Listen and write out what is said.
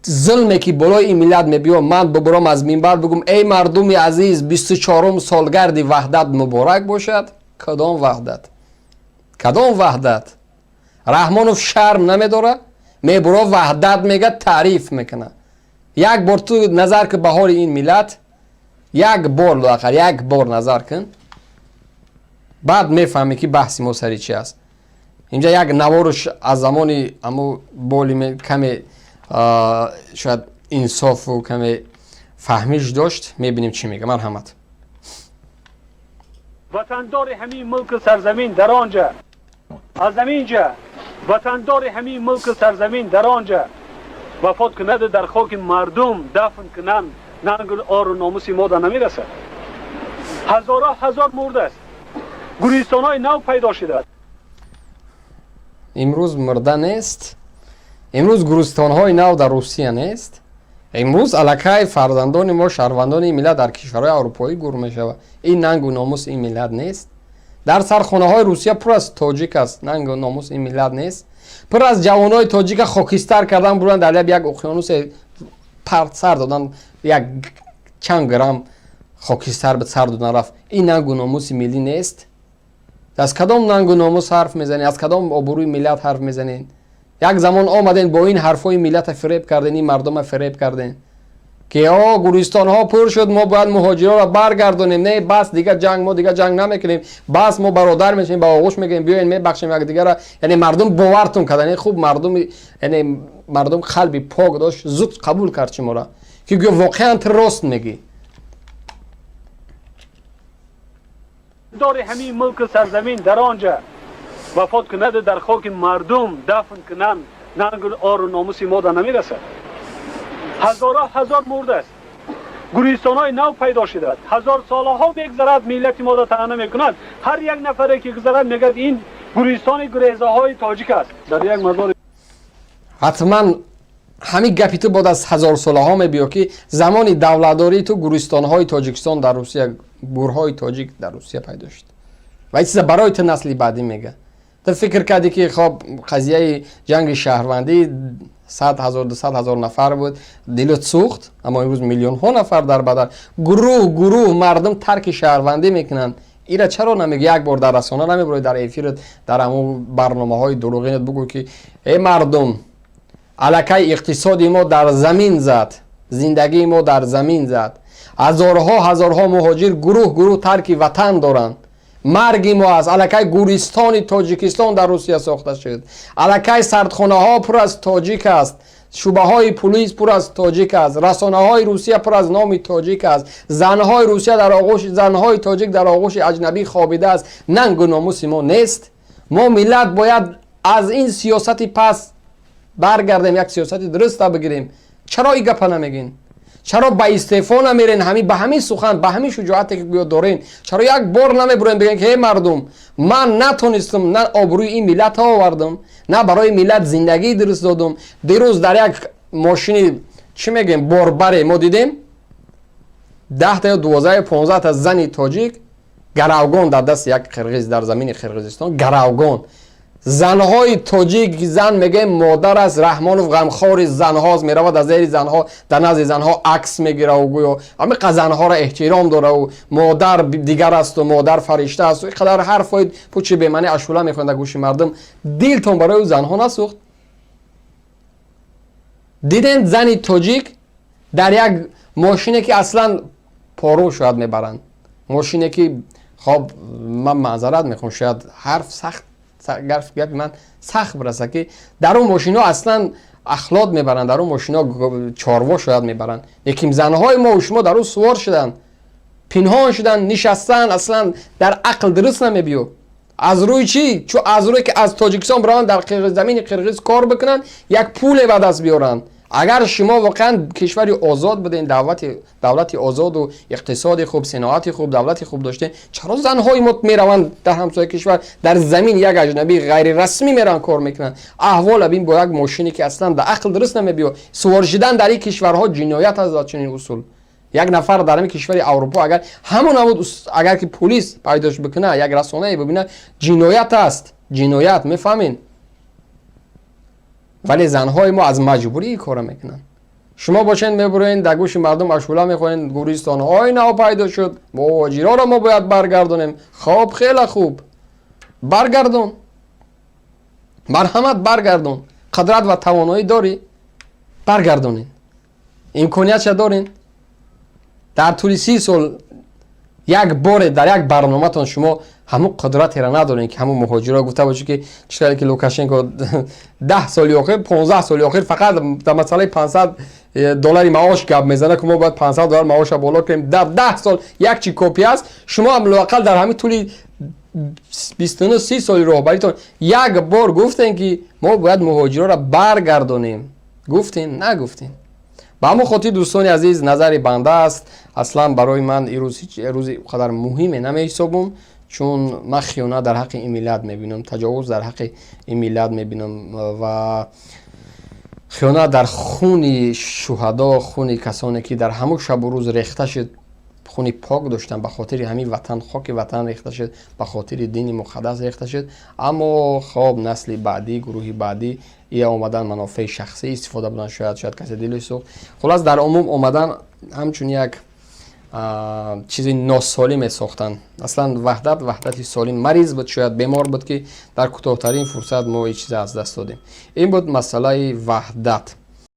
Зулме ки болои ин миллат мебиё, ман бубурам аз минбар бигум: «Эй мардуми азиз, 24-ум солгарди ваҳдат муборак бошад». Кадом ваҳдат? Кадом ваҳдат? Раҳмонов шарм намедора, мебуро, ваҳдат мега, таъриф мекуна. Як бор ту назар кун ба ҳоли ин миллат, як бор, лоақал як бор назар кун, баъд мефаҳмӣ, ки баҳси мо сари чи аст. Инҷа як наворуш аз замони аму боли каме шояд инсофу каме фаҳмиш дошт, мебинем, чӣ мега. Марҳамат. Ватандори ҳамин мулку сарзамин дар он ҷа, аз ҳамин ҷа, ватандори ҳамин мулку сарзамин дар он ҷа вафот кунаду дар хоки мардум дафн кунанд, нангу ору номуси мо да намерасад. Ҳазорҳо ҳазор мурдааст, гӯристонҳои нав пайдо шудааст. Имрӯз мурда нест, имрӯз гӯристонҳои нав дар Русия нест. Имрӯз аллакай фарзандони мо, шаҳрвандони ин миллат, дар кишварҳои аврупоӣ гур мешавад. Ин нангу номуси ин миллат нест? Дар сархонаҳои Русия пур аз тоҷик аст. Нангу номуси ин миллат нест? Пур аз ҷавонҳои тоҷика хокистар кардан бурдан, дар лаби як уқёнусе сар додан, як чанд грамм хокистар сар додан рафт. Ин нангу номуси миллӣ нест? Аз кадом нангу номус ҳарф мезанед? Аз кадом обрӯи миллат ҳарф мезанед? Як замон омаден, бо ин ҳарфҳои миллата фиреб карден, ин мардума фиреб карден, ки о гӯристонҳо пур шуд, мо бояд муҳоҷироро баргардонем. Не, бас, дига ҷанг, мо дига ҷанг намекунем, бас, мо бародар мешавем, ба оғӯш мегирем, биёен, мебахшем якдигара. Яъне мардум бовартон кардан хуб, мардуми, яъне мардум қалби пок дошт, зуд қабул кард шуморо, ки гӯё воқеан ту рост мегӣ. Дори ҳамин мулку сарзамин дар он ҷа вафот кунаду дар хоки мардум дафн кунанд, нангу ору номуси мо да намерасад. Ҳазорҳо ҳазор мурдааст, гӯристонҳои нав пайдо шудааст. Ҳазор солаҳо мегузарад, миллати мо да таъна мекунад. Ҳар як нафаре ки гузарад, мегӯяд: «Ин гӯристони гурезаҳои тоҷик аст». Дар як мазори Ҳатман ҳамин гапи ту бод аз ҳазорсолаҳо мебиё, ки замони давлатдории ту гӯристонҳои Тоҷикистон дар Русия, гӯрҳои тоҷик дар Русия пайдо шуд. Ва ин чиза барои ту насли баъдӣ мега. Ту фикр кардӣ, ки хоб, қазияи ҷанги шаҳрвандӣ 100 000, 200 000 нафар буд, дилот сӯхт, аммо имрӯз миллионҳо нафар дар бадар, гурӯҳ гурӯҳ мардум тарки шаҳрвандӣ мекунанд. Ира чаро намег? Як бор дар расона намебурӣ, дар эфират, дар ҳамун барномаҳои дурӯғинат бугӯ, ки э мардум, аллакай иқтисоди мо дар замин зад, зиндагии мо дар замин зад, ҳазорҳо ҳазорҳо муҳоҷир гурӯҳ гурӯҳ тарки ватан доранд, марги мо аст, аллакай гӯристони Тоҷикистон дар Русия сохта шуд, аллакай сардхонаҳо пур аз тоҷик аст, шӯъбаҳои пулис пур аз тоҷик аст, расонаҳои Русия пур аз номи тоҷик аст, занҳои Русия дар оғӯши, занҳои тоҷик дар оғӯши аҷнабӣ хобидааст. Нангу номуси мо нест? Мо миллат бояд аз ин сиёсати паст баргардем, як сиёсати дуруста бигирем. Чаро и гапа намегин? Чаро ба истеъфо намерен? Ҳами ба ҳамин сухан, ба ҳамин шуҷоате, ки гӯё дорен, чаро як бор намебурен, бигӯен, ки эй мардум, ман натонистам, на обрӯи ин миллата овардам, на барои миллат зиндагии дуруст додум. Дирӯз дар як мошини, чӣ мегӯем, борбаре мо дидем 10-та ё 12 ё 15-та зани тоҷик гаравгон дар дасти як қирғиз, дар замини Қирғизистон гаравгон. Занҳои тоҷик, зан мегӯем модар аст. Раҳмонов ғамхори занҳост, меравад, аз зери занҳо, дар назди занҳо акс мегираву гӯё ҳамиқа занҳоро эҳтиром дораву модар дигар асту модар фаришта асту иқадар ҳарфҳои пучи бемаъни ашула мехонад дар гӯши мардум. Дилтон барои ӯ занҳо насӯхт? Дидем, зани тоҷик дар як мошине, ки аслан пору шояд мебаранд, мошине, ки хоб, ман маъзарат мехоҳам, шояд ҳарф сахт, гапи ман сахт бираса, ки дар он мошино аслан ахлот мебаранд, дар он мошино чорво шояд мебаранд, лекин занҳои мо шумо дар ӯ сувор шуданд, пинҳон шуданд, нишастанд. Аслан дар ақл дуруст намебиё. Аз рӯи чӣ? Чун аз рӯе ки аз Тоҷикистон бираванд, дар замини қирғиз кор бикунанд, як пуле ба даст биёранд. Агар шумо воқеан кишвари озод буден, давлати озоду иқтисоди хуб, синоати хуб, давлати хуб доштем, чаро занҳои мо мераванд, дар ҳамсоя кишвар, дар замин як аҷнабӣ ғайрирасмӣ мераванд, кор мекунанд? Аҳвол бин, бо як мошине, ки аслан дар ақл дуруст намебиё. Сувор шидан дар ин кишварҳо ҷиноят аст. Дар чунин усул як нафар дар ҳамин кишвари Аврупо, агар ҳамон намуд, агар ки пулис пайдош бикуна, як расонае бибина, ҷиноят аст, ҷиноят, мефаҳмед? Вале занҳои мо аз маҷбурӣ ин корро мекунанд. Шумо бошед, мебуроен, дар гӯши мардум ашула мехонед: гӯристонҳои нав пайдо шуд, муҳоҷироро мо бояд баргардонем. Хоб, хеле хуб, баргардон, марҳамат, баргардон. Қудрат ва тавоноӣ дорӣ, баргардонед, имкониятша дорен. Дар тӯли 30 сол як боре дар як барноматон шумо ҳамун қудратеро надорем, ки ҳамун муҳоҷиро гуфта бошед, ки чӣ ки Лукашенко 10 соли охир, 15 соли охир фақат дар масъалаи 500 доллари маош гап мезанад, ки мо бояд 500 доллар маоша боло кунем. Дар 10 сол як чи копӣ аст. Шумо ҳам лоақал дар ҳамин тӯли 29, 30 соли роҳбаритон як бор гуфтем, ки мо бояд муҳоҷироро баргардонем? Гуфтем? Нагуфтем. Ба ҳамон хотир, дӯстони азиз, назари банда аст. Аслан барои ман ин рӯз ҳеҷ рӯзи қадар муҳиме намеҳисобум, чун ман хиёнат дар ҳаққи ин миллат мебинам, таҷовуз дар ҳаққи ин миллат мебинам ва хиёнат дар хуни шуҳадо, хуни касоне, ки дар ҳамун шабу рӯз рехта шуд, хуни пок доштанд, ба хотири ҳамин ватан, хоки ватан рехта шуд, ба хотири дини муқаддас рехта шуд. Аммо хоб, насли баъдӣ, гурӯҳи баъдӣ ия омадан, манофеи шахсӣ истифода буданд, шояд касе дилаш сӯхт. Хулас, дар умум омадан ҳамчун як чизи носолиме сохтанд. Аслан ваҳдат, ваҳдати солим мариз буд, шояд бемор буд, ки дар кӯтоҳтарин фурсат мо ин чиза аз даст додем. Ин буд масъалаи ваҳдат.